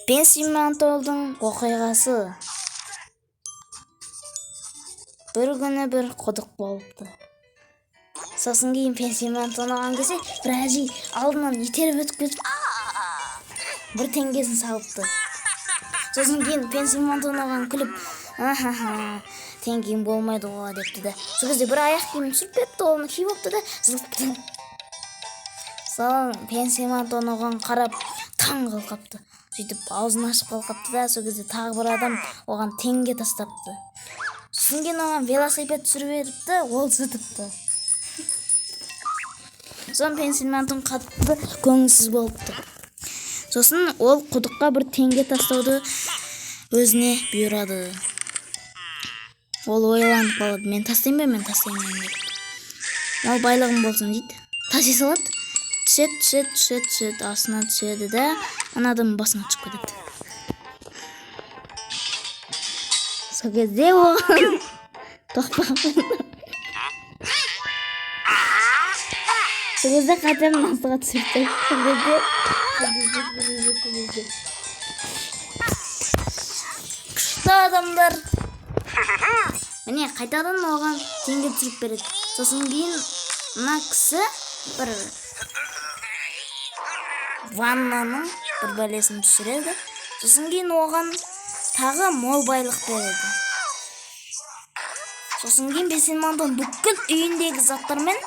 Пенсимантолдың оқиғасы. Бір күні бір құдық болыпты. Сосын кейін Пенсимантон оған келсе, бір әжей алдынан итеріп өтіп кетіп, бір теңгесін салыпты. Сосын кейін Пенсимантон оған күліп, ахаха, теңгем болмайды ғой депті да. Сол кезде бір аяқ киімін түсіріп кетті, оны киіп алыпты да, зытыпты. Соң Пенсимантон оған қарап таң қалып қапты. Сөйтіп аузын ашып қалып қапты да, сол кезде тағы бір адам оған теңге тастапты. Сосын кейін оған велосипед түсіріп беріпті, ол зытыпты. Соң Пенсильмантон қатты көңілсіз болыпты. Сосын ол құдыққа бір теңге тастауды өзіне бұйырады. Ол ойланып қалады, мен тастайын ба, мен тастаймын ба деп. Мал байлығым болсын дейді. Таси салады. Түседі, түседі, түседі, түседі, астына түседі да, ана адамның басына түсіп кетеді. Сол кезде оған тоқпақ. Сол кезде қайтадан астыға түсіріп тастайды. Сол кезде күшті адамдар міне қайтадан оған теңге түсіріп береді. Сосын кейін мына кісі бір ваннаның бір бәлесін түсіреді. Сосын кейін оған тағы мол байлық береді. Сосын кейін Бесенмантон бүкіл үйіндегі заттармен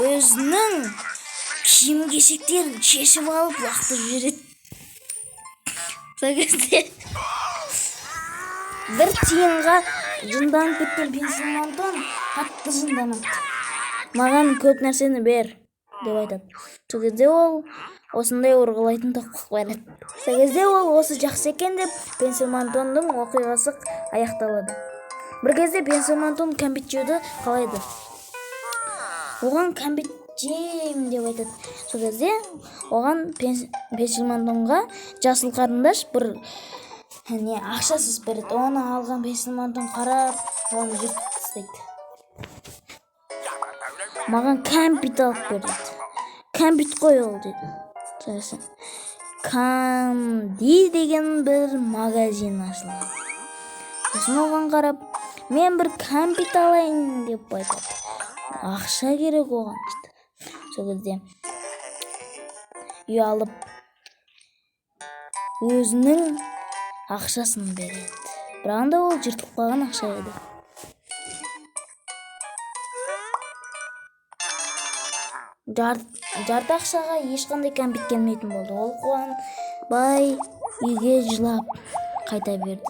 өзінің киім кешектерін шешіп алып лақтырып жібереді. Сол кезде бір тиынға жынданып кеткен Пенсильмантон қатты жынданады. Маған көп нәрсені бер деп айтады. Сол кезде ол осындай ұрғылайтын тоқпақ береді. Сол кезде ол осы жақсы екен деп Пенсильмантонның оқиғасы аяқталады. Бір кезде Пенсильмантон кәмпит жеуді қалайды. Оған кәмпит жеймін деп айтады. Сол кезде оған Пенсильмантонға жасыл қарындаш бір не ақша сызып береді. Оны алған Пенсильмантон қарап, оны жыртып тастайды. Маған кәмпит алып бер дейді. Кәмпит қой ол дейді. Сосын Канди деген бір магазин ашылады. Сосын оған қарап, мен бір кәмпит алайын деп айтады. Ақша керек оған дейді. Сол кезде ұялып өзінің ақшасын береді. Бірақ да ол жыртылып қалған ақша еді. Жарты ақшаға ешқандай кәмпит келмейтін болды. Ол қуанбай үйге жылап қайта берді.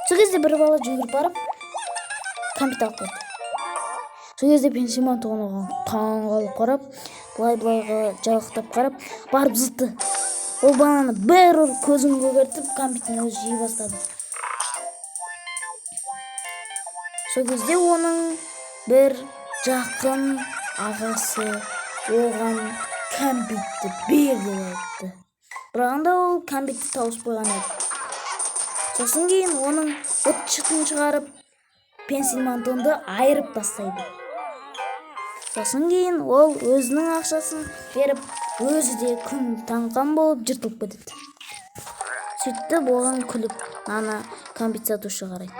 Сол кезде бір бала жүгіріп барып кәмпит алып келді. Сол кезде Пенсильмантон оған таң қалып қарап, былай-былайға жалықтап қарап, барып зытты. Ол баланы бір ұрып көзін көгертіп, кәмпитін өзі жей бастады. Сол кезде оның бір жақын ағасы оған кәмпитті бер деп айтты. Бірақ да ол кәмпитті тауысып қойған еді. Сосын кейін оның быт-шытын шығарып, Пенсильмантонды айырып тастайды. Сосын кейін ол өзінің ақшасын беріп, өзі де күн таңқан болып жыртылып кетеді. Сөйтіп оған күліп, ана кәмпит сатушы қарайды.